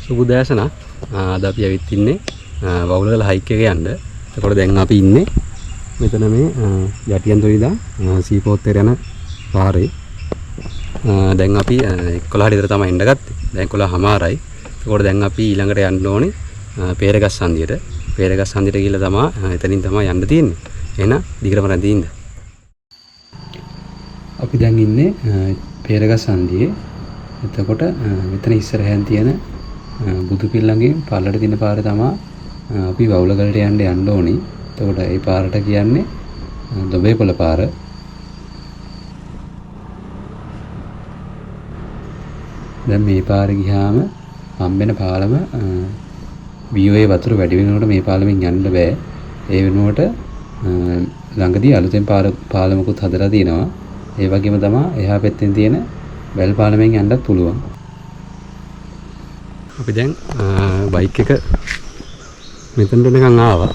සුබ උදෑසනක්. අද අපි ඇවිත් ඉන්නේ වවුලගල හයික් එක යන්න. එතකොට දැන් අපි ඉන්නේ මෙතන මේ යටියන්තොල ඉඳන් සීපෝත්තේට යන පාරේ. දැන් අපි 11 විතර තමයි එන්න ගත්තේ. දැන් 11:00මාරයි. එතකොට දැන් අපි ඊළඟට යන්න ඕනේ පේරගස් සන්දියට. පේරගස් සන්දියට ගිහලා තමයි එතනින් තමයි යන්න තියෙන්නේ. එහෙනම් දිගටම රැඳී ඉන්න. අපි දැන් ඉන්නේ පේරගස් සන්දියේ. එතකොට මෙතන ඉස්සරහෙන් තියෙන බුදු පිල්ලඟෙන් පල්ලට තියෙන පාරේ තමයි අපි වවුලගලට යන්න යන්න ඕනි. එතකොට ඒ පාරට කියන්නේ දොබේපොළ පාර. දැන් මේ පාරේ ගියාම හම්බෙන පාලම VOA වතුර වැඩි වෙනකොට මේ පාලමෙන් යන්න බෑ. ඒ වෙනුවට ළඟදී අලුතෙන් පාලමකුත් හදලා තිනවා. ඒ වගේම තමයි එහා පැත්තෙන් තියෙන වැල් පාලමෙන් යන්නත් පුළුවන්. අපි දැන් බයික් එක මෙතනට නිකන් ආවා.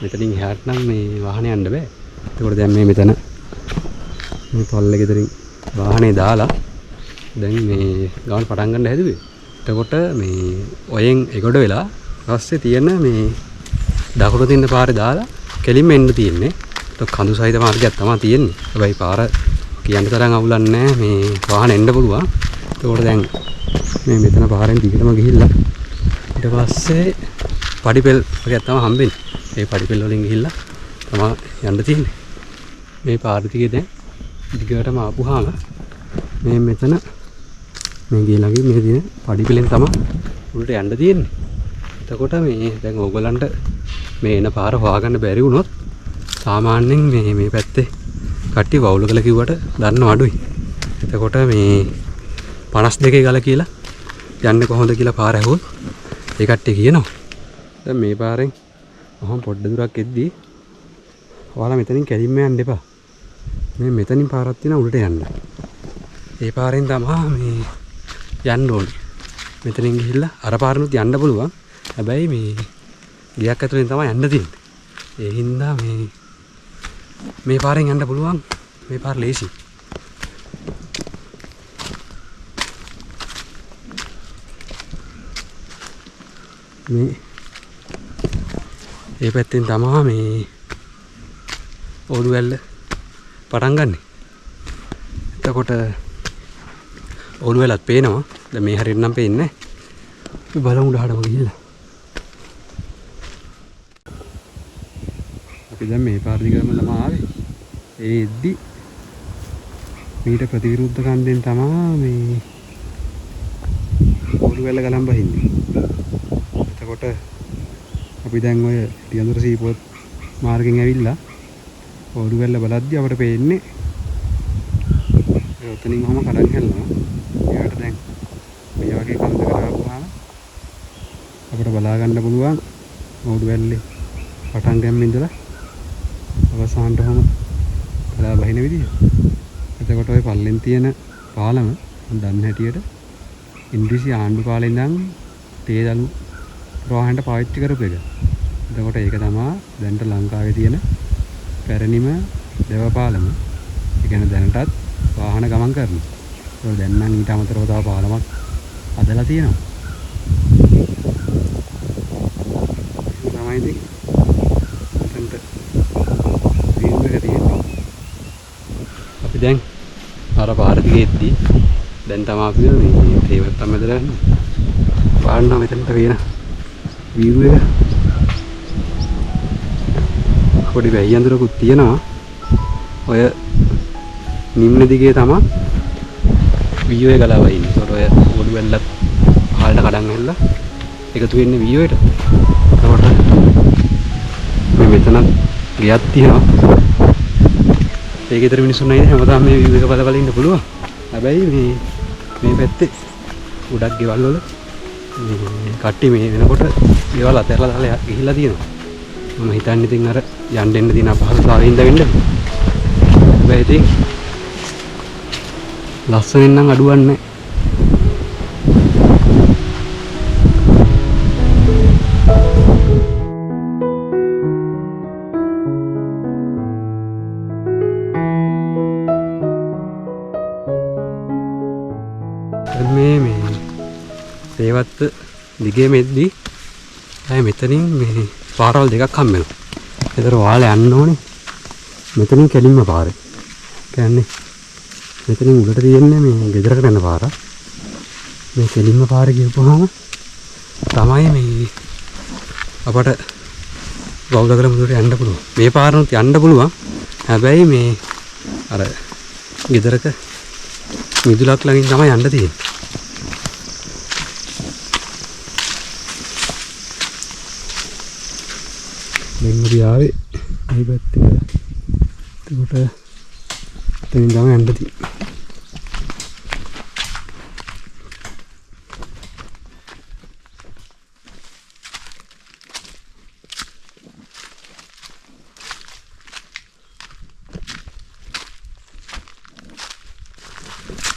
මෙතනින් එහාට නම් මේ වාහනේ යන්න බෑ. එතකොට දැන් මේ මෙතන මේ පල්ල ගෙදරින් වාහනේ දාලා දැන් මේ ගමන පටන් ගන්න හැදුවේ. එතකොට මේ ඔයෙන් එගොඩ වෙලා පස්සේ තියෙන මේ දකුණු තියෙන පාරේ දාලා කෙලින්ම එන්න තියෙන්නේ. එතකොට කඳු සහිත මාර්ගයක් තමයි තියෙන්නේ. හැබැයි පාර කියන්න තරම් අවුලක් නෑ. මේ වාහන එන්න පුළුවන්. එතකොට දැන් මේ මෙතන පාරෙන් දිගටම ගිහිල්ලා ඊට පස්සේ පඩිපෙල් වගේක් තමයි හම්බෙන්නේ. ඒ පඩිපෙල් වලින් ගිහිල්ලා තමයි යන්න තියෙන්නේ. මේ පාර දිගේ දැන් දිගටම ආපුහාම මේ මෙතන මේ ගේ ළඟින් මේ තියෙන පඩිපෙලෙන් තමයි උඩට යන්න තියෙන්නේ. එතකොට මේ දැන් ඕගොල්ලන්ට මේ එන පාර හොයාගන්න බැරි වුණොත් සාමාන්‍යයෙන් මේ පැත්තේ කට්ටිය වවුලගල කිව්වට දන්නව අඩුයි. එතකොට මේ 52 ගල කියලා යන්නේ කොහොමද කියලා පාර ඇහුවොත් ඒ කට්ටිය කියනවා. දැන් මේ පාරෙන් ඔහොම පොඩ්ඩ දුරක් එද්දී ඔයාලා මෙතනින් කැලින්ම යන්න එපා. මේ මෙතනින් පාරක් තියෙනවා උඩට යන්න. ඒ පාරෙන් තමයි මේ යන්න ඕනේ. මෙතනින් ගිහිල්ලා අර පාරෙනුත් යන්න පුළුවන්. හැබැයි මේ ගියක් ඇතුලෙන් තමයි යන්න තියෙන්නේ. ඒ හින්දා මේ පාරෙන් යන්න පුළුවන්. මේ පාර ලේසි. මේ ඒ පැත්තෙන් තමයි මේ ඔලු ඇල්ල පටන් ගන්නෙ. එතකොට ඔලු ඇල්ලත් පේනවා. දැන් මේ හරියට නම් පේන්නේ නැහැ. අපි බලමු උඩහටම ගිහිල්ලා. අපි දැන් මේ පාර දිගටම තමයි ආවේ. ඒ එද්දි මීට ප්‍රතිවිරුද්ධ කන්දෙන් තමයි මේ ඔලු ඇල්ල ගලන් බහින්නේ. එතකොට අපි දැන් ඔය ටියඳුර සීපොත් මාර්ගෙන් ඇවිල්ලා ඔලු ඇල්ල බලද්දි අපට පේන්නේ ඔය ඔතනින් ඔහම කඩන් හැලෙනවා. එයාට දැන් මේ වගේ කන්දකට ආපුවාම අපට බලා ගන්න පුළුවන් ඔලු ඇල්ලේ පටන් ගැම්ම ඉඳලා අවසානට ඔහම ගලා බහින විදිය. එතකොට ඔය පල්ලෙන් තියෙන පාලම මම දන්න හැටියට ඉංග්‍රීසි ආණ්ඩු කාලේ ඉඳන් තේ දළු ප්‍රවාහනට පාවිච්චි කරපු එක. එතකොට ඒක තමා දැනට ලංකාවේ තියෙන පැරණිම දේව පාලම. ඒ කියන්නේ දැනටත් වාහන ගමන් කරනවා. ඒකෝර දැන් නම් ඊට අමතරව තව පාලමක් හදලා තියෙනවා. ඒක තමයි ඉතින් මෙතනට වීව් එක තියෙන්නේ. අපි දැන් අර පාර දිගේ එද්දි දැන් තමා අපි මේ තේවත්තම් මැදලා යන්නේ. බලන්න මෙතනට වෙන වීව් එක. පොඩි වැහි අඳුරකුත් තියෙනවා. ඔය නිම්න දිගේ තමා වීව් එක ගලා වහින්නේ. ඒතකොට ඔය ඔලු ඇල්ලත් පහළට කඩන් ඇල්ලලා එකතු වෙන්නේ වීව් එකට. එතකොට මේ මෙතනත් ගෙයක් තියෙනවා. ඒ ගෙදර මිනිස්සුන් නම් හැමදාම මේ වීව් එක බල බල ඉන්න පුළුවන්. හැබැයි මේ පැත්තේ ගොඩක් ගෙවල් වල මේ කට්ටිය මේ වෙනකොට ගෙවල් අතහැරලා දාලා ගිහිල්ලා තියෙනවා. මම හිතන්නේ ඉතින් අර යන්න එන්න තියෙන අපහසුතාවයෙන් හින්දා වෙන්න. හැබැයි ඉතින් ලස්සනෙන් නම් අඩුවක් නැහැ. ඒ වත්ත දිගේම එද්දී ආයේ මෙතනින් මේ පාරවල් දෙකක් හම්බ වෙනවා. ඒතර ඔයාලා යන්න ඕනේ මෙතනින් කෙලින්ම පාරේ. කියන්නේ මෙතනින් උඩට තියෙන්නේ මේ ගෙදරකට යන පාර. මේ කෙලින්ම පාරේ ගිහපුවාම තමයි මේ අපට බෞද්ධකල මුදුනට යන්න පුළුවන්. මේ පාරනොත් යන්න පුළුවන්. හැබැයි මේ අර ගෙදරක මිදුලක් ළඟින් තමයි යන්න තියෙන්නේ. දැන් අපි ආවේ මේ පැත්තේ ඉඳලා. එතකොට එතනින් තමයි යන්න තියෙන්නේ.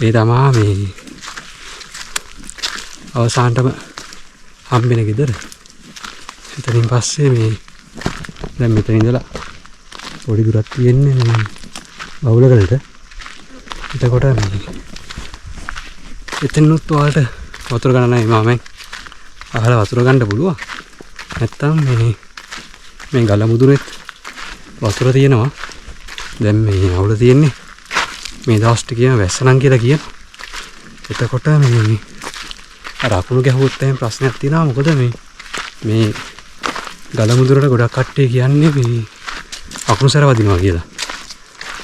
ඒ තමා මේ අවසානටම හම්බෙන ගෙදර. එතනින් පස්සේ මේ දැන් මෙතන ඉඳලා පොඩි දුරක් තියෙන්නේ මේ බවුලගලට. එතකොට මේ එතනොත් ඔයාලට වතුර ගන්න නැහැ මාමෙන් අහලා වතුර ගන්න පුළුවන්. නැත්තම් මේ ගල මුදුනේත් වතුර තියෙනවා. දැන් මේ අවුල තියෙන්නේ මේ දවස් ටිකේම වැස්ස නම් කියලා කියනවා. එතකොට මේ අර අකුණු ගැහුවොත් එහෙම ප්‍රශ්නයක් තියෙනවා. මොකද මේ ගල මුදුනට ගොඩක් කට්ටිය කියන්නේ මේ අකුණු සැර වදිනවා කියලා.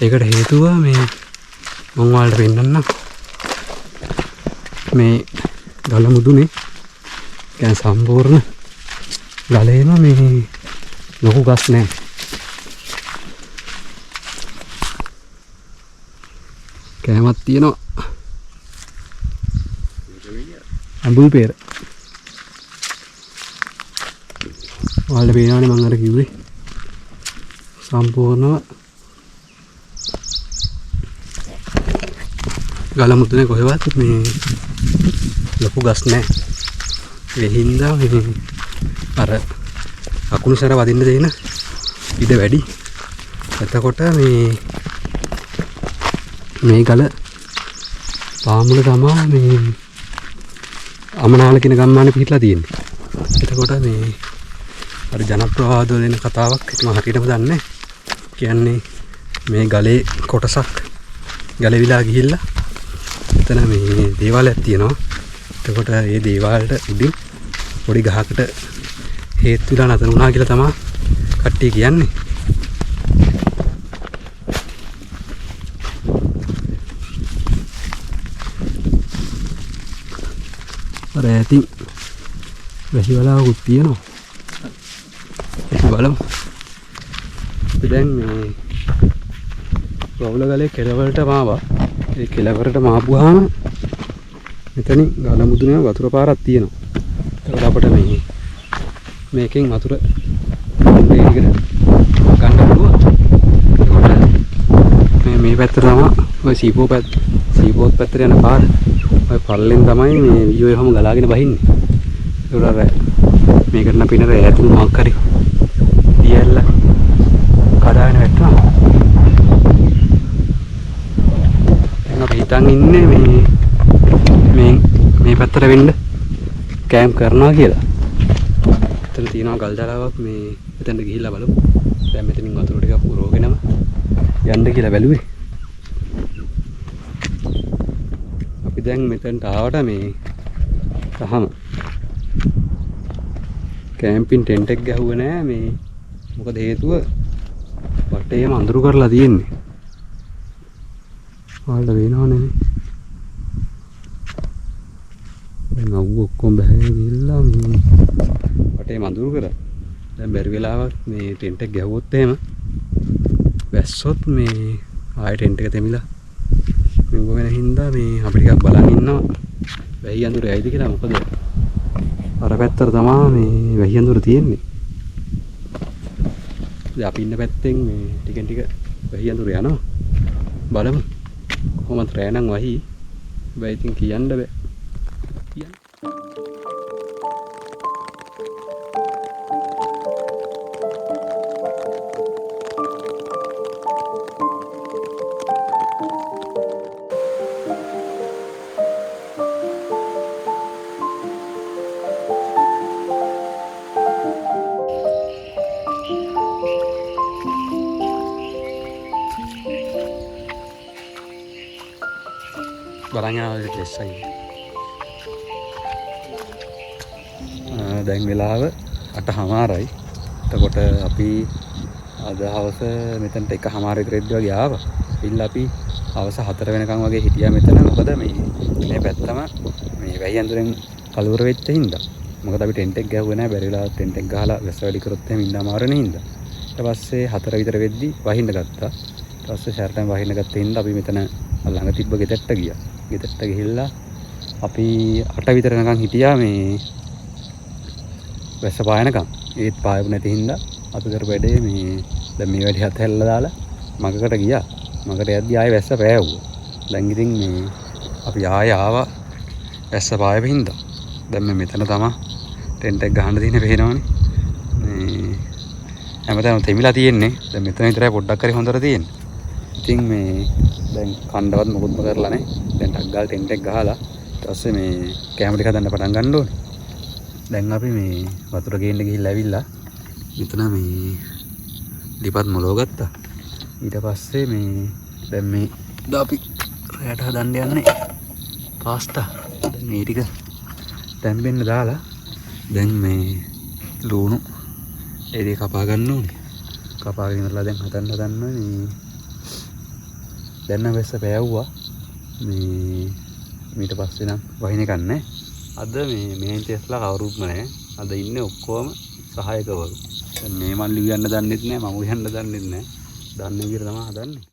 ඒකට හේතුව මේ මං ඔයාලට පෙන්නන්නම්. මේ ගල මුදුනේ කියන්නේ සම්පූර්ණ ගලේම මේ ලොකු ගස් නෑ. කෑමක් තියෙනවා. අඹුල් පෙර. ඔයාලට පේනවනේ මං අර කිව්වේ. සම්පූර්ණව ගල මුදුනේ කොහෙවත් මේ ලොකු ගස් නෑ. ඒ හින්දා මේ අර අකුණු සැර වදින්න දෙන ඉඩ වැඩි. එතකොට මේ ගල පාමුල තමා මේ අමනාල කියන ගම්මානේ පිහිටලා තියෙන්නේ. එතකොට මේ අර ජනප්‍රවාද වල එන කතාවක් ඒක මම හරියටම දන්නේ නෑ. කියන්නේ මේ ගලේ කොටසක් ගැලවිලා ගිහිල්ලා එතන මේ දේවාලයක් තියෙනවා. එතකොට ඒ දේවාලට උඩින් පොඩි ගහකට හේතු වෙලා නතර වුණා කියලා තමා කට්ටිය කියන්නේ. අර ඈතින් වැහි වලාවකුත් තියෙනවා. අපි බලමු. අපි දැන් මේ වවුල ගලේ කෙළවරට ආවා. ඒ කෙළවරට ආපුවාම මෙතනින් ගල මුදුනේ වතුර පාරක් තියෙනවා. ඒකට අපිට මේකෙන් වතුර මේ ටිකට ගන්න පුළුවන්. ඒකට මේ පැත්තට තමයි ඔය සීපෝත් පැත්තට යන පාර. ඔය පල්ලෙන් තමයි මේ වීයෝ එහෙම ගලාගෙන බහින්නේ. ඒකට අර මේකට නම් පිනර ඈතින් මොකක් හරි දියැල්ල කඩාගෙන වැටුණා. දැන් අපි හිතන් ඉන්නේ මේ පැත්තට වෙන්න කැම්ප් කරනවා කියලා. එතන තියෙනවා ගල් දරාවක්, මේ එතනට ගිහිල්ලා බලමු. දැන් මෙතනින් වතුර ටිකක් පුරවගෙනම යන්න කියලා බැලුවේ. අපි දැන් මෙතනට ආවට මේ තහම කැම්පින් ටෙන්ට් එක ගැහුවේ නෑ. මේ මොකද හේතුව වටේම අඳුරු කරලා තියෙන්නේ. ඔයාලට පේනවනේ නේ. දැන් අවුව ඔක්කොම බැහැගෙන ගිහිල්ලා මේ වටේම අඳුරු කරා. දැන් බැරි වෙලාවක් මේ ටෙන්ට් එක ගැහුවොත් එහෙම වැස්සොත් මේ ආයෙ ටෙන්ට් එක තෙමිලා මෙව වෙන හින්දා මේ අපි ටිකක් බලන් ඉන්නවා වැහි අඳුර යයිද කියලා. මොකද අර පැත්තට තමා මේ වැහි අඳුර තියෙන්නේ. දැන් අපි ඉන්න පැත්තෙන් මේ ටිකෙන් ටික වැහි අඳුර යනවා. බලමු කොහොමද රෑ නම් වහි. හැබැයි ඉතින් කියන්න බෑ. කියන්න. බලන් යනවා ලෙස්සයි. දැන් වෙලාව 8:00යි. එතකොට අපි අද හවස මෙතනට 1:00 විතර එද්දි වගේ ආවා. ඉල්ල අපි හවස 4 වෙනකන් වගේ හිටියා මෙතන. මොකද මේ පැත්තම මේ වැහි ඇඳුරෙන් කලවර වෙච්ච හින්දා. මොකද අපි ටෙන්ට් එක ගැහුවේ නෑ. බැරි වෙලාවත් ටෙන්ට් එක ගහලා වැස්ස වැඩි කරොත් එහෙම ඉන්න අමාරු වෙන හින්දා. ඊට පස්සේ 4 විතර වෙද්දි වහින්න ගත්තා. ඊට පස්සේ සැරටම වහින්න ගත්ත හින්දා අපි මෙතන ළඟ තිබ්බ ගෙදරට ගියා. ගෙදරට ගිහිල්ලා අපි 8 විතර වෙනකන් හිටියා මේ වැස්ස පායනකම්. ඒත් පායපු නැති හින්දා අපි කරපු වැඩේ මේ දැන් මේ වැඩේ අතහැරලා දාලා මගකට ගියා. මගට යද්දි ආයෙ වැස්ස පෑවුවා. දැන් ඉතින් මේ අපි ආයෙ ආවා වැස්ස පායපු හින්දා. දැන් මේ මෙතන තමා ටෙන්ට් එක ගහන්න තියෙන්නේ පේනවනේ. මේ හැමතැනම තෙමිලා තියෙන්නේ. දැන් මෙතන විතරයි පොඩ්ඩක් හරි හොඳට තියෙන්නේ. ඉතින් මේ දැන් කණ්ඩවත් මොකුත්ම කරලා නැහැ. දැන් ටක් ගාලා ටෙන්ට් එක ගහලා ඊට පස්සේ මේ කැම ටික හදන්න පටන් ගන්න ඕනේ. දැන් අපි මේ වතුර ගේන්න ගිහිල්ලා ඇවිල්ලා මෙතන මේ ලිපත් මොලව ගත්තා. ඊට පස්සේ මේ දැන් මේ අපි රැයට හදන්න යන්නේ පාස්තා. දැන් මේ ටික තැම්බෙන්න දාලා දැන් මේ ලුණු ඒ ටික කපා ගන්න ඕනේ. කපාගෙන ඉඳලා දැන් හදන්න හදන්න මේ දැන් නම් වැස්ස පෑව්වා. මේ ඊට පස්සේ නම් වහින එකක් නැහැ. අද මේ මේන් ටෙස්ලා කවුරුත්ම නැහැ. අද ඉන්නේ ඔක්කොම සහායකවරු. දැන් මේ මල්ලි උයන්න දන්නෙත් නැහැ, මම උයන්න දන්නෙත් නැහැ. දන්නේ විදිහට තමයි හදන්නේ.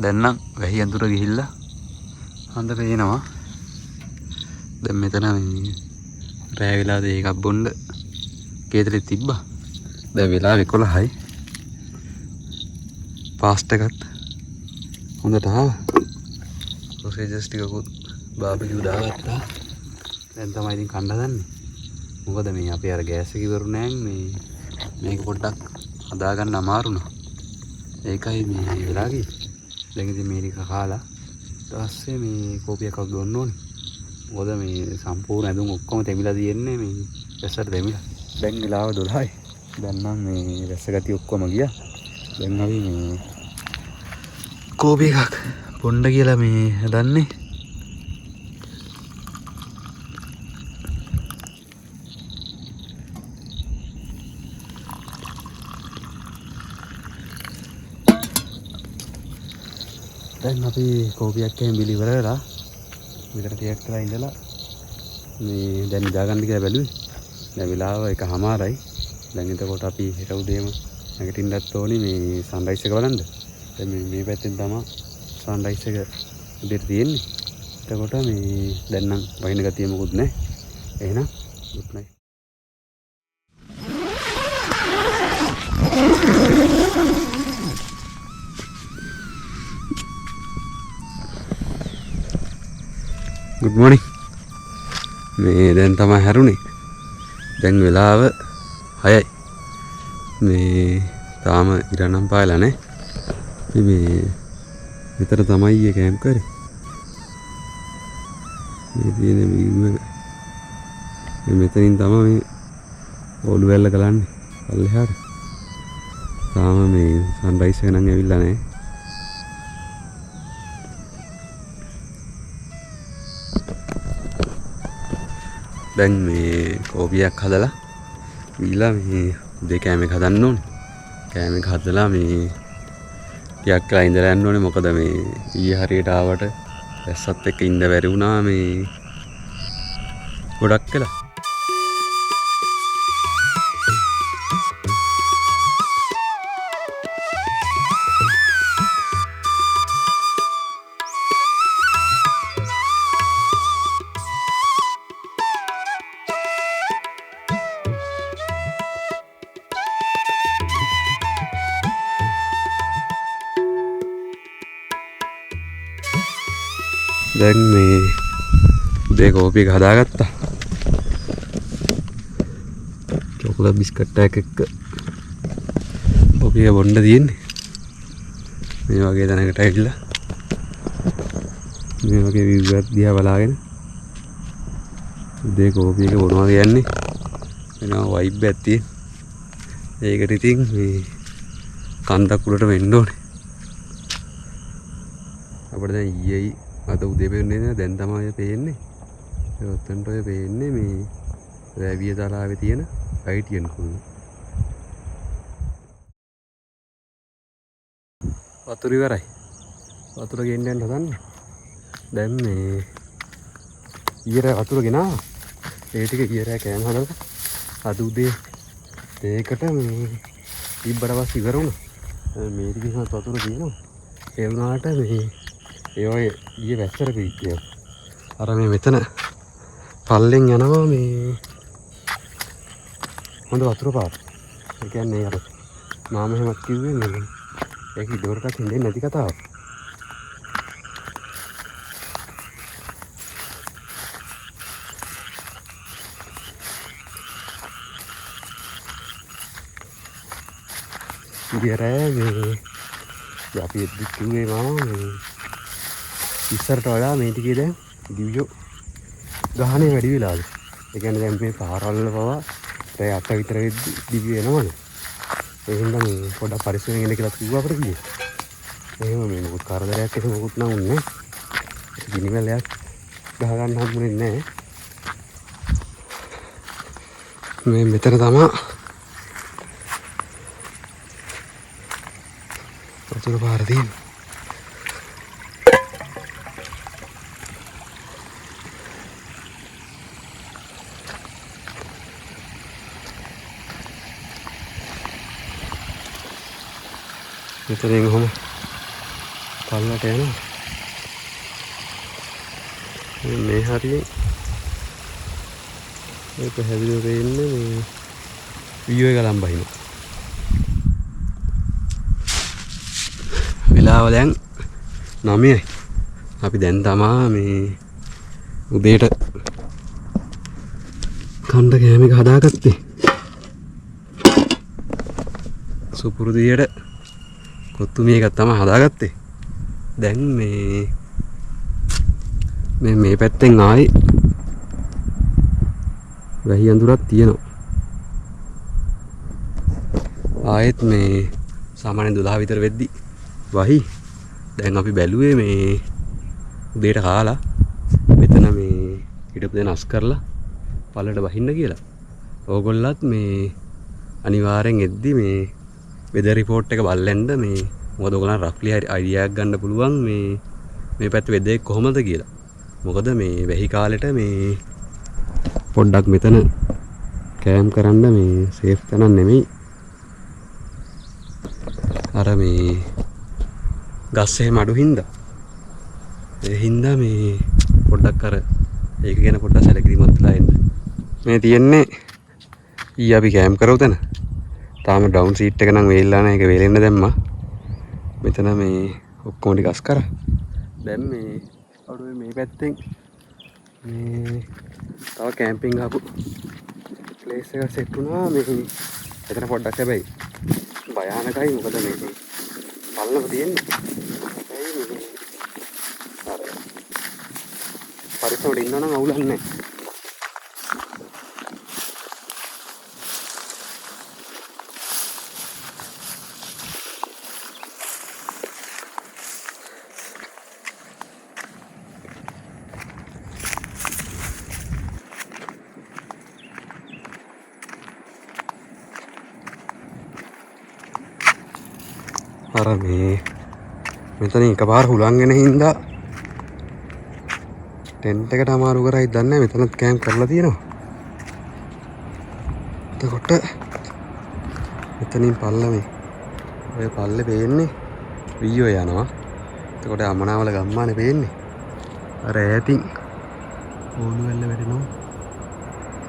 දැන් නම් වැහි අඳුර ගිහිල්ලා හඳ පේනවා. දැන් මෙතන මේ රෑ වෙලාද ඒකක් බොන්න කේතලෙත් තිබ්බා. දැන් වෙලාව 11යි. පාස්ට් එකත් හොඳට ආවා. Sausages ටිකකුත් barbecue දාගත්තා. දැන් තමයි ඉතින් කන්න හදන්නේ. මොකද මේ අපි අර ගෑස් එක ඉවර වුණාන් මේ මේක පොඩ්ඩක් හදාගන්න අමාරු වුණා. ඒකයි මේ වෙලා ගියේ. දැන් ඉතින් මේ ටික කාලා ඊට පස්සේ මේ කෝපි එකක් බොන්න ඕනේ. මොකද මේ සම්පූර්ණ ඇඳුම් ඔක්කොම තෙමිලා තියෙන්නේ මේ වැස්සට තෙමිලා. දැන් වෙලාව 12යි. දැන් නම් මේ වැස්ස ගතිය ඔක්කොම ගියා. දැන් අපි මේ කෝපි එකක් බොන්න කියලා මේ හදන්නේ. දැන් අපි කෝපියක් එහෙම බිලි ඉවර වෙලා මෙතන ටිකක් වෙලා ඉඳලා මේ දැන් නිදා ගන්න කියලා බැලුවේ. දැන් වෙලාව 1:00යි. දැන් එතකොට අපි හෙට උදේම නැගිටින්නත් ඕනි මේ සන්රයිස් එක බලන්න. දැන් මේ පැත්තෙන් තමයි සන්රයිස් එක උදේට තියෙන්නේ. එතකොට මේ දැන් නම් වහින ගතිය මොකුත් නැහැ. එහෙනම් ගුඩ් නයිට්. Good morning. මේ දැන් තමයි හැරුණේ. දැන් වෙලාව 6යි. මේ තාම ඉර නම් පායලා නැහැ. අපි මේ මෙතන තමයි ඊයේ කැම්ප් කරේ. මේ තියෙන view එක. මේ මෙතනින් තමයි මේ ඔලු වැල්ල ගලන්නේ පල්ලෙහාට. තාම මේ සන්රයිස් එක නම් ඇවිල්ලා නැහැ. දැන් මේ කෝපියක් හදලා බීලා මේ උදේ කෑම එක හදන්න ඕනේ. කෑම එක හදලා මේ ටිකක් වෙලා ඉඳලා යන්න ඕනේ. මොකද මේ ඊයේ හරියට ආවට වැස්සත් එක්ක ඉන්න බැරි වුණා මේ ගොඩක් වෙලා. දැන් මේ උදේ කෝපි එක හදාගත්තා. චොකලට් බිස්කට් එකක් එක්ක කෝපි එක බොන්න තියෙන්නේ. මේ වගේ තැනකට ඇවිල්ලා මේ වගේ විව් එකක් දිහා බලාගෙන උදේ කෝපි එක බොනවා කියන්නේ වෙනම වයිබ් එකක් තියෙන. ඒකට ඉතින් මේ කන්දක් උඩට වෙන්න ඕනේ. අපිට දැන් ඊයේ අද උදේ පේන්නේ නෑ, දැන් තමයි ඔය පේන්නේ. ඒ ඔතනට ඔය පේන්නේ මේ වැවිය තලාවේ තියෙන අයිටියන් කුළුණ. වතුර ඉවරයි. වතුර ගෙන්න යන්න හදන්නේ. දැන් මේ ඊයේ රෑ වතුර ගෙනාවා. ඒ ටික ඊයේ රෑ කෑම හදලා අද උදේ ඒකට මේ තිබ්බට පස්සේ ඉවර වුණා. මේ ටික ඉතින් වතුර තියෙනවා. ඒ වුණාට මේ ඒ ඔය ඊයේ වැස්සට පිච්ච ඒවා. අර මේ මෙතන පල්ලෙන් යනවා මේ හොඳ වතුර පාර. ඒ කියන්නේ අර මාම එහෙමත් කිව්වේ මේ ඒක ඉඩවරටත් හින්දෙන්නේ නැති කතාවක්. ඊයේ රෑ මේ අපි එද්දි කිව්වේ මාමා මේ ඉස්සරට වඩා මේ ටිකේ දැන් දිව්‍යෝ ගහනේ වැඩි වෙලාද. ඒ කියන්නේ දැන් මේ පාරවල් වල පවා රෑ 8 විතර වෙද්දි දිව්‍යෝ එනවනේ. ඒ හින්දා මේ පොඩ්ඩක් පරිස්සමෙන් ඉන්න කියලා කිව්වා අපිට කිව්වේ. එහෙම මේ මොකුත් කරදරයක් එහෙම මොකුත් නම් උන්නේ නෑ. ගිනිමැලයක් ගහ ගන්න හම්බුනේ නෑ. මේ මෙතන තමා වතුර පාර තියෙන්නේ. මෙතනින් ඔහොම පල්ලට යනවා. මේ හරියේ මේ පැහැදිලිව පේන්නේ මේ වියෝ එක ලම්බ බහිනවා. වෙලාව දැන් 9යි. අපි දැන් තමා මේ උදේට කණ්ඩ කෑම එක හදාගත්තේ. සුපුරුදු විදියට කොත්තුමී එකක් තමයි හදාගත්තේ. දැන් මේ මේ පැත්තෙන් ආයේ වැහි අඳුරක් තියෙනවා. ආයෙත් මේ සාමාන්‍යයෙන් 12 විතර වෙද්දි වහි. දැන් අපි බැලුවේ මේ උදේට කාලා මෙතන මේ හිටපු දේ අස් කරලා පල්ලට බහින්න කියලා. ඕගොල්ලත් මේ අනිවාර්යෙන් එද්දි මේ වෙදර් රිපෝට් එක බලන්න මේ මොකද ඔයගොල්ලන් රෆ්ලි හරි අයිඩියා එකක් ගන්න පුළුවන් මේ පැත්තේ වෙදර් එක කොහොමද කියලා. මොකද මේ වැහි කාලෙට මේ පොඩ්ඩක් මෙතන කෑම් කරන්න මේ සේෆ් තැනක් නෙමෙයි. අර මේ ගස් එහෙම අඩු හින්දා. ඒ හින්දා මේ පොඩ්ඩක් අර ඒක ගැන පොඩ්ඩක් සැලකිලිමත් වෙලා ඉන්න. මේ තියෙන්නේ ඊයේ අපි කෑම් කරව තැන. තාම ඩවුන් සීට් එක නම් වේල්ලා නැහැ. ඒක වේලෙන්න දැම්මා. මෙතන මේ ඔක්කොම ටික අස් කරා. දැන් මේ අඩුවේ මේ පැත්තෙන් මේ තව කැම්පින් ආපු ප්ලේස් එකක් සෙට් වුණා. මේ එතන පොඩ්ඩක් හැබැයි භයානකයි. මොකද මේ පල්ලම තියෙන්නේ. හැබැයි මේ අර පරිස්සමට ඉන්නවා නම් අවුලක් නැහැ. අර මේ මෙතන එකපාර හුලං එන හින්දා ටෙන්ට් එකට අමාරු කරයි දන්නේ නැහැ. මෙතනත් කෑම් කරලා තියෙනවා. එතකොට මෙතනින් පල්ල මේ ඔය පල්ලේ පේන්නේ වීයෝ යනවා. එතකොට අමනාවල ගම්මානේ පේන්නේ. අර ඈතින් ඕනු වැල්ල වැටෙනවා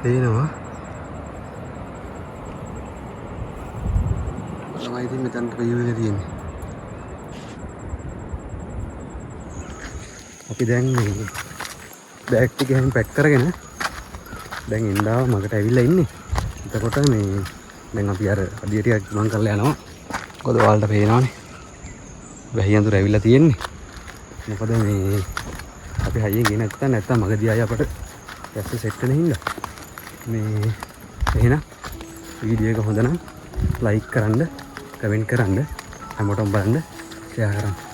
පේනවා. තමයි ඉතින් මෙතනට වීයෝ එක තියෙන්නේ. අපි දැන් මේ බෑග් ටික එහෙම පැක් කරගෙන දැන් එන්ඩාව මගට ඇවිල්ලා ඉන්නේ. එතකොට මේ දැන් අපි අර අඩිය ටිකක් ගමන් කරලා යනවා. මොකද ඔයාලට පේනවනේ වැහි අඳුර ඇවිල්ලා තියෙන්නේ. මොකද මේ අපි හයියෙන් ගියේ නැත්තම් නැත්තම් මගදී ආයේ අපට වැස්ස සෙට් වෙන හින්දා. මේ එහෙනම් වීඩියෝ එක හොඳ නම් ලයික් කරන්න, කමෙන්ට් කරන්න, හැමෝටම බලන්න, ෂෙයා කරන්න.